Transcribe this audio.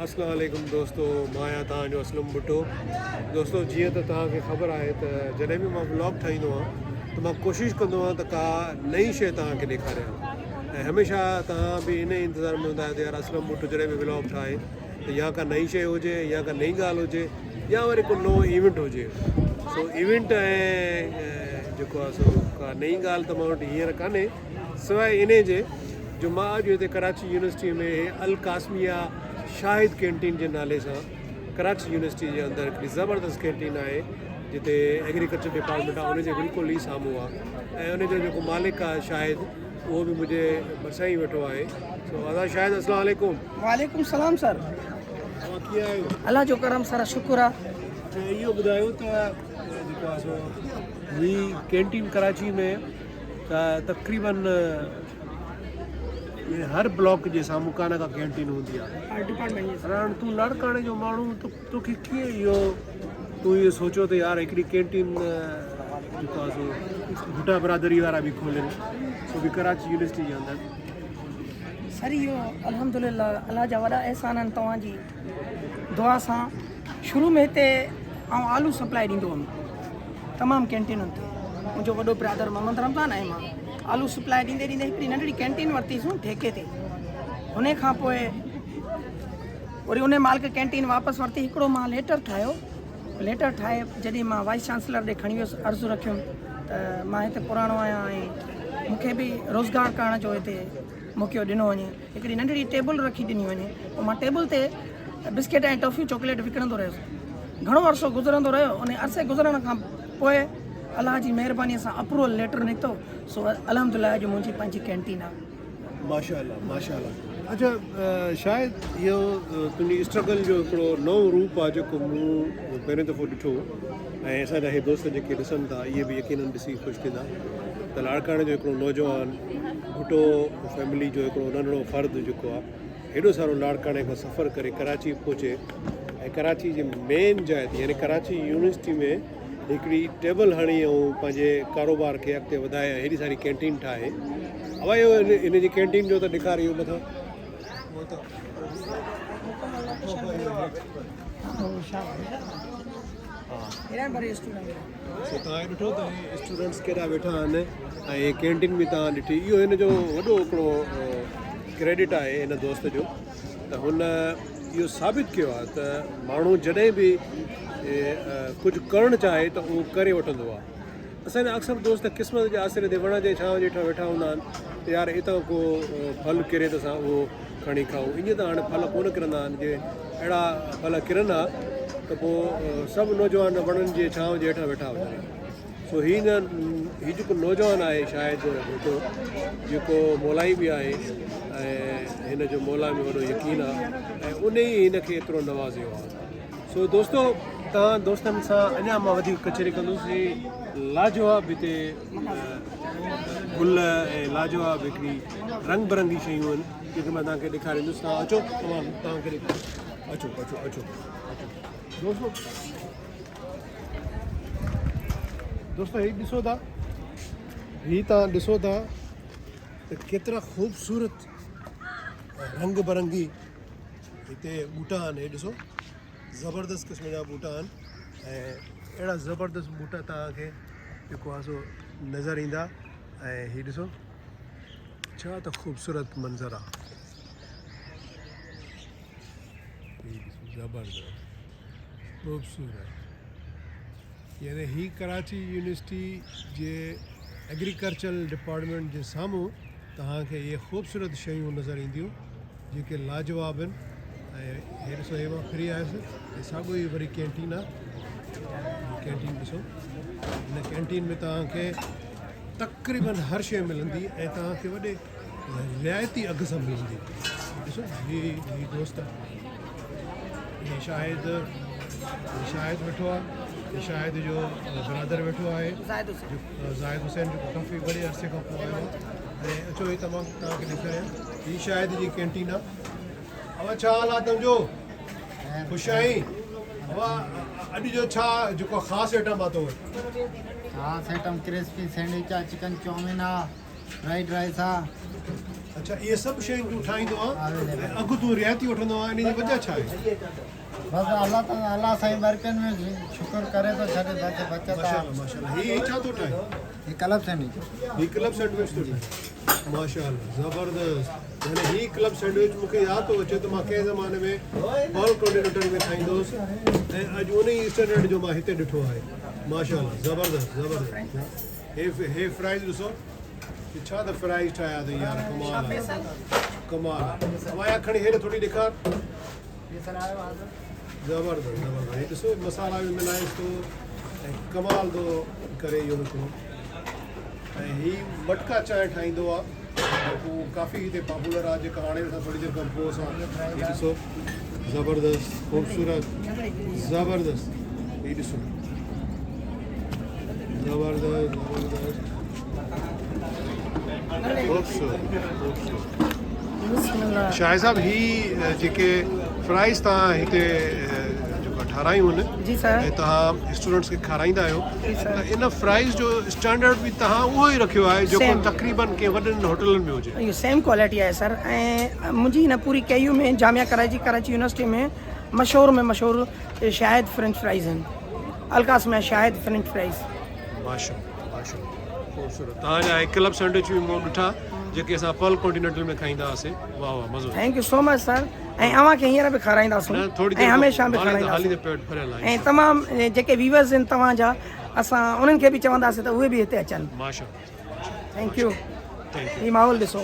اسلام عليڪم دوستو مان آهيان توهان جو اسلم ڀٽو دوستو جيئن ته توهان کي خبر آهي ته جڏهن به مان ولاگ ٺاهيندو آهيان ته مان ڪوشش ڪندو آهيان ته ڪا نئين شيء توهان کي ڏيکاريان ۽ هميشه توهان به ان انتظار ۾ هوندا آهيو ته يار اسلم ڀٽو جڏهن به ولاگ ٺاهي ته يا ڪا نئين شيء هجي يا ڪا نئين ڳالهه هجي يا وري ڪو نئون ايونٽ هجي سو ايونٽ ۽ جيڪو آهي سو ڪا نئين ڳالهه ته مان وٽ هينئر ڪانهي سواء انهي جي جو مان اڄ هتي ڪراچي يونيورسٽي ۾ القاسميه شاهد ڪينٽين جي نالي سان ڪراچي يونيورسٽي جي اندر هڪڙي زبردست ڪينٽين آهي جتي ايگريڪلچر ڊپارٽمينٽ آهي ان جي بلڪل ئي سامهون آهي ۽ ان جو جيڪو مالڪ آهي شاهد اهو به منهنجي ڀرسان ئي ويٺو آهي سو ادا شاهد السلام عليڪم. وعليڪم السلام سر. اوهان ڪيئن آهيو؟ الله جو ڪرم سر شڪر آ. اچا اهو ٻڌايو ته جيڪو آهي سو هي ڪينٽين ڪراچي ۾ ته تقريبن هر بلاڪ جي سامهون ڪا نه ڪا ڪينٽين هوندي آهي. هر ڊپارٽمينٽ جي پر هاڻ تون لاڙڪاڻي جو ماڻهو توکي ڪيئن اهو تون اهو سوچيو ته يار هڪڙي ڪينٽين جيڪو آهي سو ڀٽا برادري وارا به کولين سو به ڪراچي يونيورسٽي جي اندر. سر اهو الحمدلله الله جا وڏا احسان آهن توهان جي دعا سان شروع ۾ هتي آئون آلو سپلائي ڏيندو هئم تمام ڪينٽينن تي منهنجو وڏو برادر محمد رمضان ۽ مان آلو سپلائي ڏيندي ڏيندي هڪڙي ننڍڙي ڪينٽين ورتيسون ٺيڪي تي ان کان پوء وري ان مالڪ ڪينٽين واپس ورتي هڪڙو مان ليٽر ٺاهيو ليٽر ٺاهي جڏهن مان وائيس چانسلر ڏي کڻي ويس عرض رکيم ته مان هتي پراڻو آهيان ۽ مون کي به روزگار ڪرڻ جو هتي موقعو ڏنو وڃي هڪڙي ننڍڙي ٽيبل رکي ڏني وڃي پوء مان ٽيبل تي بسڪيٽ ۽ ٽافيون چاڪليٽ وڪڻندو رهيس گهڻو عرصو گذرندو رهيو ان عرصي گذرڻ کان پوء الله جي مهرباني سان اپروول ليٽر نڪتو سو الحمدلله اڄ منهنجي پنهنجي ڪينٽين آهي. ماشاءالله ماشاءالله اچا شايد اهو تنهنجي اسٽرگل جو هڪڙو نئون روپ آهي جيڪو مون پهريون دفعو ڏٺو ۽ اسان جا هي دوست جيڪي ڏسن ٿا اهي به يقينن ڏسي خوش ٿيندا ته لاڙڪاڻي جو هڪڙو نوجوان ڀٽو فيملي جو هڪڙو ننڍڙو فرد جيڪو آهي هيڏو سارو لاڙڪاڻي کان سفر ڪري ڪراچي پهچي ۽ ڪراچي جي مين جاء تي يعني ڪراچي يونيورسٽي ۾ هڪڙي ٽيبل هڻي ۽ پنهنجي ڪاروبار کي اڳتي وڌائي ۽ هيڏي ساري ڪينٽين ٺاهي. اوا اهو هن جي ڪينٽين جو ته ڏيکار اهو مٿان اهو ته سو توهان ڏٺو ته هي اسٽوڊنٽس ڪيڏا ويٺا آهن ۽ هي ڪينٽين به توهان ڏٺي اهو هن جو وڏو هڪڙو ڪريڊٽ آهي هن دوست جو ته هن اهو ثابت ڪيو آهي ته ماڻهو جڏهن به ڪجهه ڪرڻ چاهي ته اهو ڪري وٺندو آهي. اسان جا اڪثر دوست قسمت جي آسري تي وڻ جي ڇانو جي هيٺان ويٺا هوندا آهن ته يار اتان ڪو ڦل ڪري ته اسان اهو کڻي کائون. ائين ته هاڻي ڦل ڪونه ڪرندا آهن جي اهڙا ڦل ڪرن ها ته پوء سڀ نوجوان وڻن جي ڇانو جي هيٺان ويٺا هجن ها. سو هي نه هي جيڪو نوجوان آهي شاهد ڀٽو جيڪو مولائي به آهي ۽ هن جو مولا ۾ وڏو يقين آهي ۽ ان ئي هن کي ايترو نوازيو آهي سو دوستو توهان دوستن سان اڃا مان وڌيڪ ڪچهري ڪندس هي لاجواب هتي گل ۽ لاجواب هڪڙي رنگ برنگي شيون آهن جيڪي مان توهان کي ڏيکاريندس توهان اچو توهان توهان کي ڏيکاريان اچو اچو اچو اچو دوستو دوستو هي ڏسو ٿا هي تان ڏسو ٿا ته ڪيترا خوبصورت رنگ برنگي هتي ٻوٽا آهن هي ڏسو زبردست قسم جا ٻوٽا آهن ۽ اهڙا زبردست ٻوٽا توهان کي جيڪو آهي سو نظر ايندا ۽ هي ڏسو ڇا ته خوبصورت منظر آهي زبردست خوبصورت يعني هي ڪراچي يونيورسٽي جي ايگريڪلچرل ڊپارٽمينٽ جي سامهون توهان کي اهي خوبصورت شيون نظر اينديون جيڪي لاجواب آهن ۽ هي ڏسو هي مان ڦري آيس هي ساڳو ئي وري ڪينٽين آهي ڪينٽين ڏسو هن ڪينٽين ۾ توهان کي تقريبن هر شيء ملندي ۽ توهان کي وڏي رعايتي اگهه سان ملندي. ڏسو هي هي دوست هي شاهد هي شاهد ويٺو آهي هي شاهد جو برادر ويٺو آهي زاهد حسين زاهد حسين جو ڪافي وڏي عرصي کان پوء آيو آهي ۽ اچو هي تمام توهان کي ڏيکاريان هي شاهد جي ڪينٽين آهي اوهان ڇا حال آهي تنهنجو خوش آهين اوهان اڄ جو ڇا جيڪو خاص آئٽم آهي تو وٽ خاص آئٽم ڪرسپي سينڊوچ آهي چڪن چائومين آهي. فرائيڊ رائيس آ. اڇا اهي سڀ شيون تون ٺاهيندو آن ۽ اگهه تون رعايتي وٺندو آن انهي جي وجه ڇا آهي؟ بس الله تعالي الله سائين برڪن ۾ شڪر ڪري ٿو ڇڏي بس بچت آ. ماشاءالله ماشاءالله هي هي ڇا ٿو ٺاهي؟ هي ڪلب سينڊوچ. هي ڪلب سينڊوچ ٿو ٺاهي ماشاءالله زبردست يعني هي ڪلب سينڊوچ مون کي ياد ٿو اچي ته مان ڪنهن زماني ۾ پرل ڪانٽينينٽل ۾ کائيندو هوس ۽ اڄ انهي اسٽينڊرڊ جو مان هتي ڏٺو آهي ماشاءالله زبردست زبردست هي هي فرائز ڏسو هي ڇا ته فرائز ٺاهيا اٿئي يار ڪمال آهي ڪمال آهي امان يا کڻي هيڏي ٿوري ڏيکار زبردست زبردست هي ڏسو مصالحا به ملائيس ٿو ۽ ڪمال ٿو ڪري اهو هڪڙو ۽ هي مٽڪا چانهه ٺاهيندو آ جيڪو ڪافي هتي پاپولر آ جيڪا هاڻي اسان ٿوري دير کان پوء اسان هي ڏسو زبردست خوبصورت زبردست هي ڏسو زبردست زبردست خوبصورت خوبصورت شاهد صاحب هي جيڪي فرائز تان هتي جيڪو ٺارايون آهن جي سر ۽ توهان اسٽوڊنٽس کي کارائيندا آهيو جي سر ته ان فرائز جو اسٽينڊرڊ به توهان اهو ئي رکيو آهي جيڪو تقريبن ڪنهن وڏن هوٽلن ۾ هجي. اهو سيم ڪوالٽي آهي سر ۽ منهنجي هن پوري ڪي يو ۾ جامعه ڪراچي ڪراچي يونيورسٽي ۾ مشهور ۾ مشهور شاهد فرينچ فرائز آهن القاسم ۽ شاهد فرينچ فرائز. ماشاءالله ماشاءالله خوبصورت توهان جا هي ڪلب سينڊوچ به مون ڏٺا جيڪي اسان پرل ڪانٽينينٽل ۾ کائيندا هئاسين واه واه مزو. Thank you so much sir ۽ اوهان کي هينئر به کارائينداسون ۽ هميشه به کارائينداسون ۽ تمام جيڪي ويورز آهن توهان جا اسان انهن کي به چونداسين ته اهي به هتي اچن. Thank you هي ماحول ڏسو.